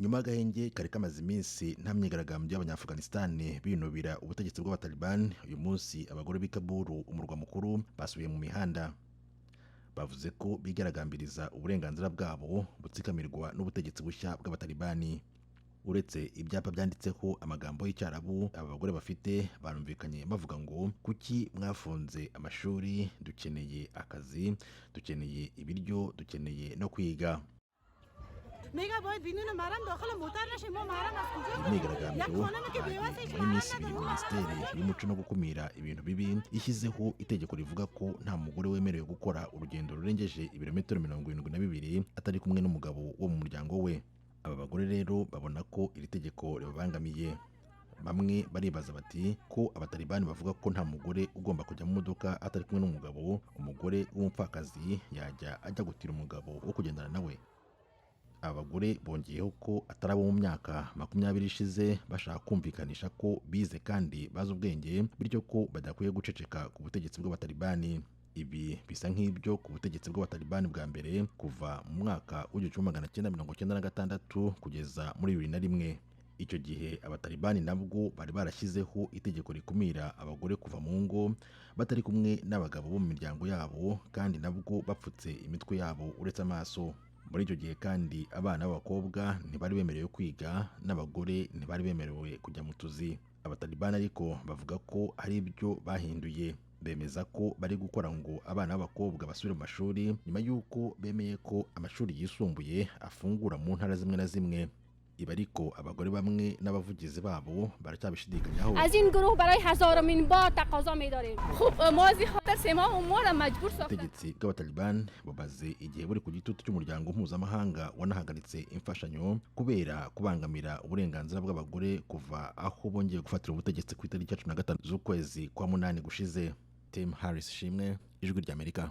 Nyuma y'agahenge kari kamaze iminsi nta myigaragambyo y'Abanyaafghanistan binubira ubutegetsi bw'Abataliban, uyu munsi abagore b'i Kabul, umurwa mukuru, basubiye mu mihanda. Bavuze ko bigaragambiriza uburenganzira bwabo butsikamirwa n'ubutegetsi bushya bw'Abatalibani. Uretse ibyapa byanditseho amagambo y'Icyarabu aba bagore bafite, barumvikanye bavuga ngo: "Kuki mwafunze amashuri? Dukeneye akazi, dukeneye ibiryo, dukeneye no kwiga." میگه باید بدون محرم داخل موتر نشیم. ما محرم از کجا Iyi myigaragambyo ibaye nyuma y'iminsi 2 Minisiteri y'Umuco no Gukumira Ibintu Bibi ishyizeho itegeko rivuga ko nta mugore wemerewe gukora urugendo rurengeje ibirometero 72 atari kumwe n'umugabo wo mu muryango we. Aba bagore rero babona ko iri tegeko ribabangamiye. Bamwe baribaza bati: "Ko Abatalibani bavuga ko nta mugore ugomba kujya mu modoka atari kumwe n'umugabo, umugore w'umupfakazi yajya ajya gutira umugabo wo kugendana nawe?" Abagore bongeyeho ko atari abo mu myaka 20 ishize bashaka kumvikanisha ko bize kandi bazi ubwenge, bityo ko badakwiye guceceka ku butegetsi bw'Abatalibani. Ibi bisa nk'ibyo ku butegetsi bw'Abatalibani bwa mbere kuva mu mwaka w'1996 kugeza muri 2001. Icyo gihe Abatalibani nabwo bari barashyizeho itegeko rikumira abagore kuva mu ngo batari kumwe n'abagabo bo mu miryango yabo, kandi nabwo bapfutse imitwe yabo uretse amaso. Muri icyo gihe kandi abana b'abakobwa ntibari bemerewe kwiga, n'abagore ntibari bemerewe kujya mu tuzi. Abatalibani ariko bavuga ko hari ibyo bahinduye. Bemeza ko bari gukora ngo abana b'abakobwa basubire mu mashuri, nyuma y'uko bemeye ko amashuri yisumbuye afungura mu ntara zimwe na zimwe. Ibi ariko abagore bamwe n'abavugizi babo baracyabishidikanyaho. از این گروه برای هزارمین بار تقاضا می‌داریم. خب ما از این خاطر سه ماه ما را مجبور ساخته. Ubutegetsi bw'Abataliban bumaze igihe buri ku gitutu cy'umuryango mpuzamahanga wanahagaritse imfashanyo kubera kubangamira uburenganzira bw'abagore kuva aho bongeye gufatira ubutegetsi ku itariki ya 15 z'ukwezi kwa munani gushize. Tim Harris Shimwe, Ijwi ry'Amerika.